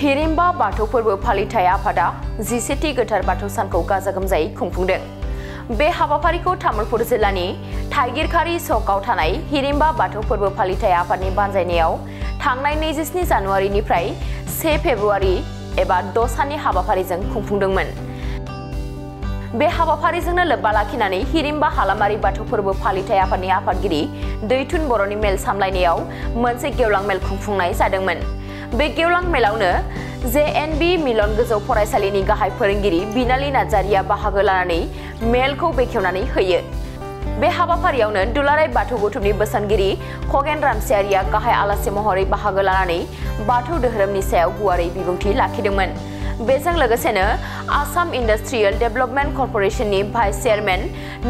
हिरिम्बा बाथौ फोरबो फालिथाय आफादा 17थि गोथार बाथौ सानखौ गाजा गोमजायै खुंफुंदों। बे हाबाफारिखौ तामुलपुर जिल्लानि थाइगिरखारी चकआव थानाय हिरिम्बा बाथौ फोरबो फालिथाय आफादनि बानजायनायाव थांनाय 27 जानुवारिनिफ्राय 1 फेब्रुआरि एबा 6 साननि हाबाफारिजों खुंफुंदोंमोन। बे हाबाफारिजोंनो लोब्बा लाखिनानै हिरिम्बा हालामारि बाथौ फोरबो फालिथाय आफादनि आफादगिरि दैथुन बर'नि मेल सामलायनायाव मोनसे गेवलां मेल खुंफुंनाय जादोंमोन। बे गेवलां मेलावनो JNB मिलन गोजौ फरायसालिनि गाहाय फोरोंगिरि बिनाली नार्जारिया बाहागो लानानै मेलखौ बेखेवनानै होयो। बे हाबाफारियावनो दुलाराय बाथौ गौथुमनि बोसोनगिरि खगेन रामसियारिया गाहाय आलासि महरै बाहागो लानानै बाथौ धोरोमनि सायाव गुवारै बिबुंथि लाखिदोंमोन। बेजों लोगोसेनो आसाम इन्डास्ट्रियेल डेभेलपमेन्ट कर्परेशननि भाइस चेयारमेन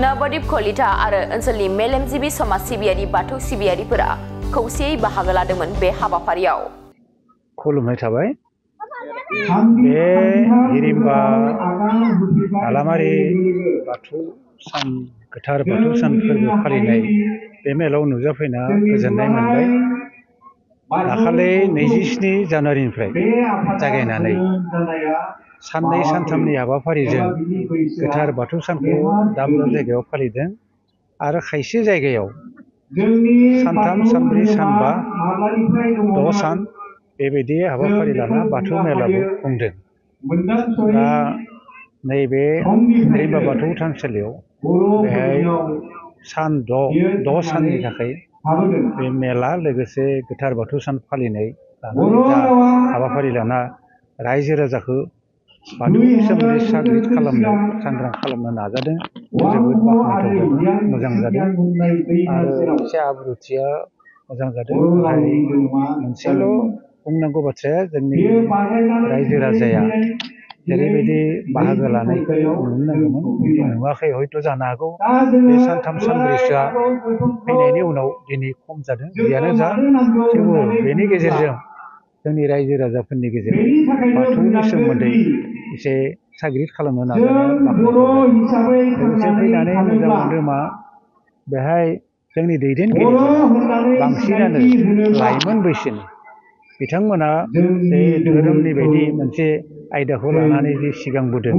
नबदीप कलिता आरो ओनसोलनि मेलेमजिबि समाज सिबियारि बाथौ सिबियारिफोरा खौसेयै बाहागो लादोंमोन बे हाबाफारियाव। खुलुमनाय थाबाय। बे हिरिम्बा हालामारि बाथौ सान गोथार बाथौ सान फोरबो फालिनाय बे मेलाव नुजाफैना गोजोननाय मोनबाय। दाखालि 27 जानुवारिनिफ्राय जागायनानै साननै सानथामनि हाबाफारिजों गोथार बाथौ सानखौ दाब दाब जायगायाव फालिदों आरो खायसे जायगायाव सानथाम सानब्रै सानबा 6 सान बेबायदि हाबाफारि लाना बाथौ मेलाबो खुंदों। दा नैबे हिरिम्बा बाथौ थानसालियाव बेहाय सान 6 साननि थाखाय बे मेला लोगोसे गोथार बाथौ सान फालिनाय लानानै जा हाबाफारि लाना रायजो राजाखौ बाथौनि सोमोन्दै सांग्रां खालामनो नाजादों। जोबोद बाख्नायथाव जादों, मोजां जादों आरो एसे आब्रुथिया मोजां जादों। नाथाय मोनसेल' बुंनांगौ बाथ्राया जोंनि रायजो राजाया जेरैबायदि बाहागो लानायखौ नुनो नांगौमोन बिदि नुवाखै। हयथ' जानो हागौ बे सानथाम सानब्रैसोआ फैनायनि उनाव दिनै खम जादों। जियानो जा थेवबो बेनि गेजेरजों जोंनि रायजो राजाफोरनि गेजेराव बाथौनि सोमोन्दै एसे साग्रिद खालामनो नाजानाया बाख्नायथाव। लोगोसे फैनानै मोजां मोनदों मा बेहाय जोंनि दैदेनगिरिफोरा बांसिनानो लाइमोन बैसोनि बिथांमोना बे धोरोमनि बायदि मोनसे आयदाखौ लानानै जे सिगांबोदों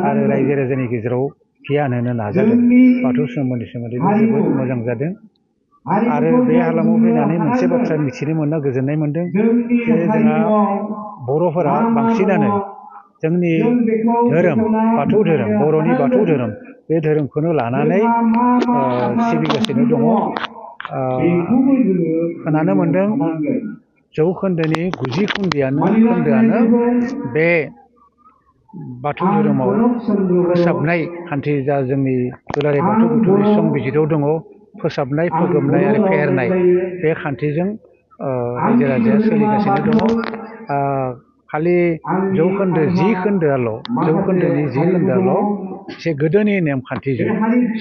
आरो रायजो राजानि गेजेराव गियान होनो नाजादों बाथौ सोमोन्दै जोबोद मोजां जादों। आरो बे हालामाव फैनानै मोनसे बाथ्रा मिथिनो मोनना गोजोननाय मोनदों जे जोंहा बर'फोरा बांसिनानो जोंनि धोरोम बाथौ धोरोम बर'नि बाथौ धोरोम बे धोरोमखौनो लानानै सिबिगासिनो दङ। खोनानो मोनदों जौखोन्दोनि 90 खोन्दोआनो बे बाथौ धोरोमाव फोसाबनाय खान्थि जा जोंनि दुलाराय बाथौ गौथुमनि संबिजिराव दङ फोसाबनाय फोगोमनाय आरो फेहेरनाय बे खान्थिजों रायजो राजाया सोलिगासिनो दङ। खालि जौखोन्दोनि 10 खोन्दोआल' एसे गोदोनि नेमखान्थिजों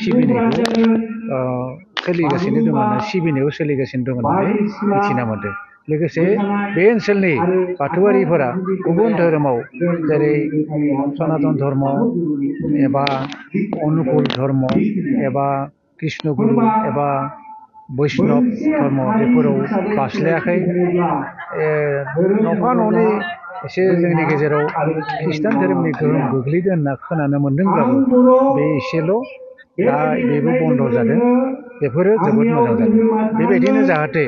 सिबिनायखौ सोलिगासिनो दङ सिबिनायाव सोलिगासिनो दङ होननानै मिथिना मोन्दों। लोगोसे बे ओनसोलनि बाथौआरिफोरा गुबुन धोरोमाव जेरै सनातन धर्म एबा अनुकुल धर्म एबा कृष्ण गुरु एबा बैष्णब धर्म बेफोराव बास्लायाखै। नफा ननै एसे जोंनि गेजेराव खृष्टान धोरोमनि गोहोम गोग्लैदों होनना खोनानो मोन्दोंब्लाबो बे एसेल'। दा बेबो बन्द जादों। बेफोरो जोबोद मोजां जादों। बेबायदिनो जाहाथे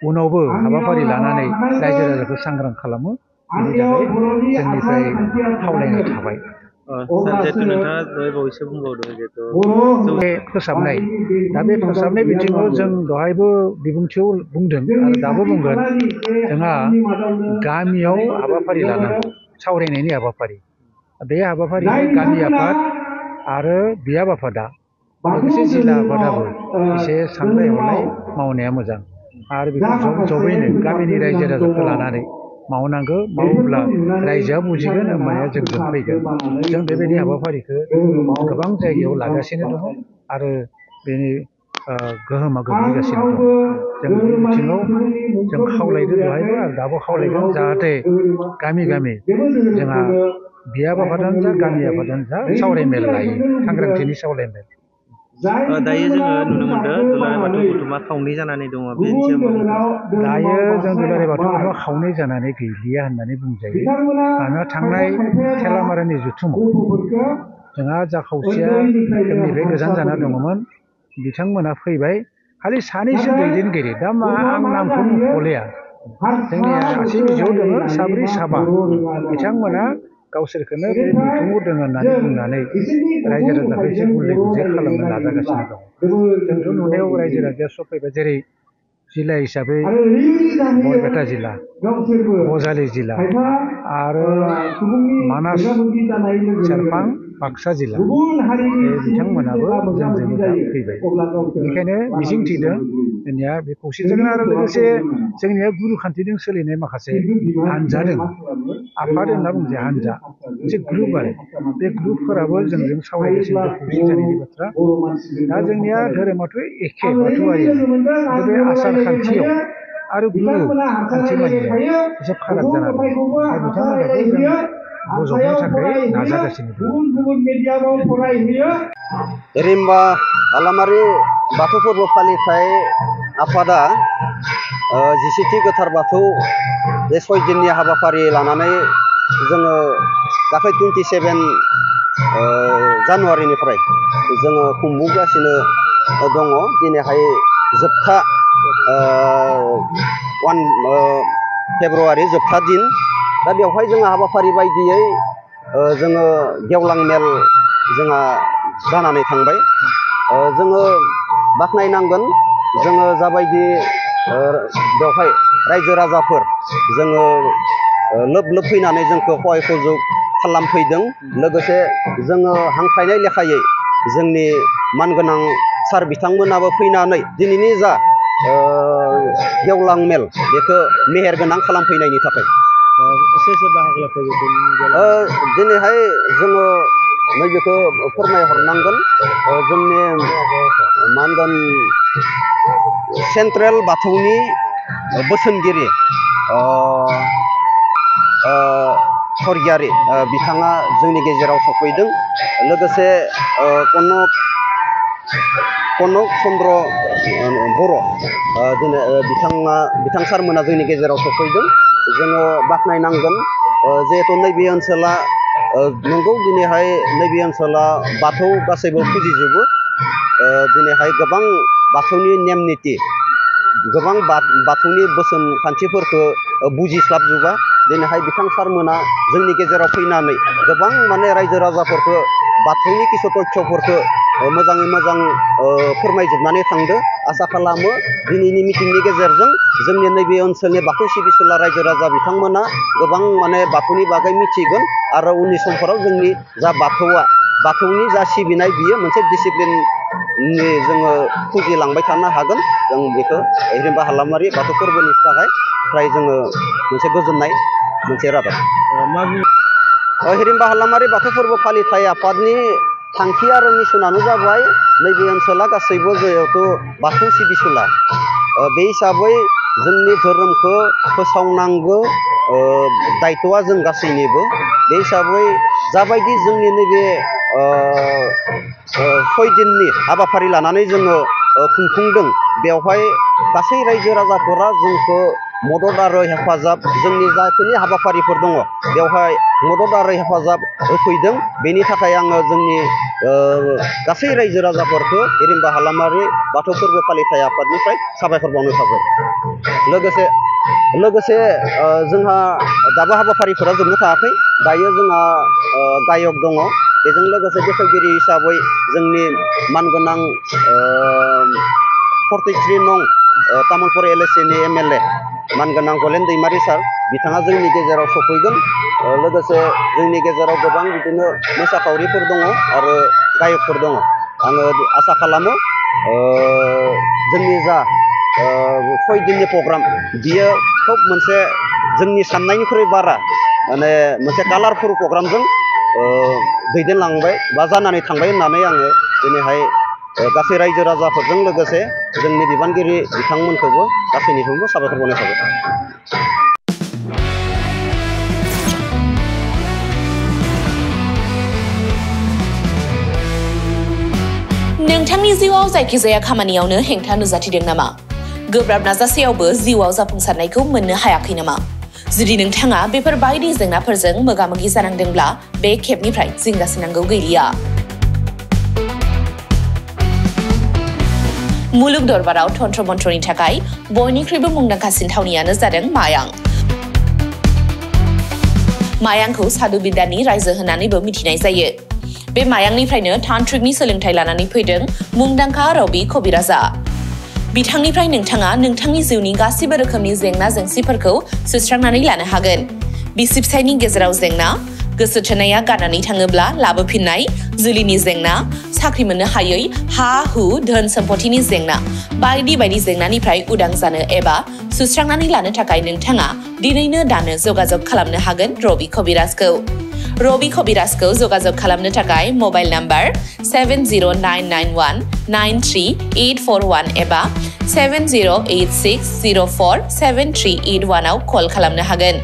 उनावबो हाबाफारि लानानै रायजो राजाखौ सांग्रां खालामो बेनि थाखाय जोंनिफ्राय खावलायनाय थाबाय। जिहेतु नोंथाङा दहाय बावैसो बुंबावदों जिहेतु बे फोसाबनाय दा बे फोसाबनाय बिथिङाव जों दहायबो बिबुंथियाव बुंदों आरो दाबो बुंगोन जोंहा गामियाव हाबाफारि लानांगौ सावरायनायनि हाबाफारि। बे हाबाफारिखौ गामि आफाद आरो बियाब आफादा लोगोसे जिल्ला आफादाबो एसे सानलाय हलाय मावनाया मोजां आरो बेखौ जबैनो गामिनि रायजो राजाखौ लानानै मावनांगौ। मावोब्ला रायजोआ बुजिगोन होमबानिया जोंजों फैगोन। जों बेबायदि हाबाफारिखौ गोबां जायगायाव लागासिनो दङ आरो बेनि गोहोमा गोग्लैगासिनो दं। जों बे बिथिङाव जों खावलायदों दहायबो आरो दाबो खावलायगोन जाहाथे गामि गामि जोंहा बियाब आफादानो जा गामि आफादानो जा सावरायमेल लायो सांग्रांथिनि सावरायमेल। दायो जोङो नुनो मोनदों दुलाराय बाथौ गौथुमा खावनै जानानै दङ बेनि सायाव दायो जों दुलाराय बाथौ गौथुमा खावनै जानानै गैलिया होननानै बुंजायो मानोना थांनाय थेलामारानि जुथुमाव जोंहा जा खावसेया जोंनिफ्राय गोजान जाना दङमोन बिथांमोना फैबाय खालि सानैसो दैदेनगिरि दा मा आं नामखौ मुंख'लिया जोंनिया आसि बिजौआव दङ साब्रै साबा बिथांमोना गावसोरखौनो बे बिथुङाव दङ होननानै बुंनानै रायजो राजाखौ एसे गुले गुजे खालामनो नाजागासिनो दं जोंथ' नुनायाव रायजो राजाया सफैबाय जेरै जिल्ला हिसाबै बरपेटा जिल्ला बजालि जिल्ला आरो मानास सेरफां बाक्सा जिल्ला बिथांमोनाबो जोंजों दा फैबाय बेनिखायनो मिजिंथिदों जोंनिया बे खौसेथिजों आरो लोगोसे जोंनिया गुरु खान्थिजों सोलिनाय माखासे हानजा दङ आफाद होनना बुंजायो हानजा मोनसे ग्रुप आरो बे ग्रुपफोराबो जोंजों सावरायगासिनो खौसे जानायनि बाथ्रा दा जोंनिया धोरोमाथ' एखे बाथौआरि बे आसार खान्थियाव आरो गुरु खान्थि मानिनाया एसे फाराग जाना दं दा बिथांमोनखौ जों बजबनो थाखाय नाजागासिनो दं हिरिम्बा हालामारि बाथौ फोरबो फालिथाय आफादा 17थि गोथार बाथौ बे 6 दिननि हाबाफारि लानानै जोङो दाख्लै 27 जानुवारिनिफ्राय जोङो खुंबोगासिनो दङ दिनैहाय जोबथा 1 फेब्रुवारि जोबथा दिन दा बेवहाय जोङो हाबाफारि बायदियै जोङो गेवलां मेल जोंहा जानानै थांबाय जोङो बाख्नायनांगोन जोङो जाबायदि बेवहाय रायजो राजाफोर जोङो लोब लोब फैनानै जोंखौ हय हुजुग खालामफैदों लोगोसे जोङो हांख्रायनाय लेखायै जोंनि मानगोनां सार बिथांमोनाबो फैनानै दिनैनि जा गेवलां मेल बेखौ मेहेर गोनां खालामफैनायनि थाखाय दिनैहाय जोङो नैबेखौ फोरमायहरनांगोन जोंनि मा होनगोन सेन्ट्रेल बाथौनि बोसोनगिरि सरगियारि बिथाङा जोंनि गेजेराव सफैदों लोगोसे कनक चन्द्र बर' दिनै बिथां सारमोना जोंनि गेजेराव सफैदों जोङो बाख्नायनांगोन जिहेतु नैबे ओनसोला नंगौ दिनैहाय नैबे ओनसोला बाथौ गासैबो फुजिजोबो दिनैहाय गोबां बाथौनि नेम निति गोबां बाथौनि बोसोन खान्थिफोरखौ बुजिस्लाबजोबा दिनैहाय बिथां सारमोना जोंनि गेजेराव फैनानै गोबां माने रायजो राजाफोरखौ बाथौनि किसु तथ्यफोरखौ मोजाङै मोजां फोरमायजोबनानै थांदो आसा खालामो दिनैनि मिटिंनि गेजेरजों जोंनि नैबे ओनसोलनि बाथौ सिबिसुला रायजो राजा बिथांमोना गोबां माने बाथौनि बागै मिथिगोन आरो उननि समफोराव जोंनि जा बाथौनि जा सिबिनाय बियो मोनसे डिसिप्लिननि जोङो फुजिलांबाय थानो हागोन जों बेखौ हिरिम्बा हालामारि बाथौ फोरबोनि थाखाय फ्राय जोङो मोनसे गोजोननाय मोनसे रादाब हिरिम्बा हालामारि बाथौ फोरबो फालिथाय आफादनि थांखि आरो मिसनानो जाबाय नैबे ओनसोला गासैबो जिहेतु बाथौ सिबिसुला बे हिसाबै जोंनि धोरोमखौ फोसावनांगौ दायथ'आ जों गासैनिबो बे हिसाबै जाबायदि जोंनि नैबे 6 दिननि हाबाफारि लानानै जोङो खुंफुंदों बेवहाय गासै रायजो राजाफोरा जोंखौ मदद आरो हेफाजाब जोंनि जाखिनि हाबाफारिफोर दङ बेवहाय मदद आरो हेफाजाब होफैदों बेनि थाखाय आङो जोंनि गासै रायजो राजाफोरखौ हिरिम्बा हालामारि बाथौ फोरबो फालिथाय आफादनिफ्राय साबायखर बावनो थाबाय लोगोसे जोंहा दाबो हाबाफारिफोरा जोबनो थाङाखै दायो जोंहा गायक दङ बेजों लोगोसे बेखेवगिरि हिसाबै जोंनि मानगोनां 43 नं तामुलपुर LACनि MLA मानगोनां गलेन दैमारि सार बिथाङा जोंनि गेजेराव सफैगोन लोगोसे जोंनि गेजेराव गोबां बिदिनो मोसाखावरिफोर दङ आरो गायकफोर दङ आङो आसा खालामो जोंनि जा 6 दिननि प्रग्राम बियो खोब मोनसे जोंनि साननायनिख्रुइ बारा माने मोनसे कालारफुल प्रग्रामजों दैदेनलांबाय बा जानानै थांबाय होननानै आङो दिनैहाय गासै रायजो राजाफोरजों लोगोसे जोंनि बिबानगिरि बिथांमोनखौबो गासैनिखौबो साबायखर बावनाय थाबाय नोंथांनि जिउआव जायखिजाया खामानियावनो हेंथा नुजाथिदों नामा? गोब्राब नाजासेयावबो जिउआव जाफुंसारनायखौ मोननो हायाखै नामा? जुदि नोंथाङा बेफोर बायदि जेंनाफोरजों मोगा-मोगि जानांदोंब्ला बे खेबनिफ्राय जिंगासिनांगौ गैलिया। मुलुग दरबाराव तन्त्र मन्त्रनि थाखाय बयनिख्रुइबो मुंदांखासिन थावनियानो जादों मायां। मायांखौ साधु बिद्यानि रायजो होननानैबो मिथिनाय जायो। बे मायांनिफ्रायनो तान्त्रिकनि सोलोंथाइ लानानै फैदों मुंदांखा रबि कबिराजा। बिथांनिफ्राय नोंथाङा नोंथांनि जिउनि गासिबो रोखोमनि जेंना जेंसिफोरखौ सुस्रांनानै लानो हागोन। बिसि फिसायनि गेजेराव जेंना, गोसो थोनाया गारनानै थाङोब्ला लाबोफिननाय, जुलिनि जेंना, साख्रि मोननो हायै, हा-हु, धोन सम्पथिनि जेंना, बायदि बायदि जेंनानिफ्राय उदां जानो एबा सुस्रांनानै लानो थाखाय नोंथाङा दिनैनो दानो जगाजग खालामनो हागोन रबि कबिराजखौ। रबि कबिराजखौ जगाजग खालामनो थाखाय मबाइल नाम्बार 7099193841 एबा 7086047381 आव कल खालामनो हागोन।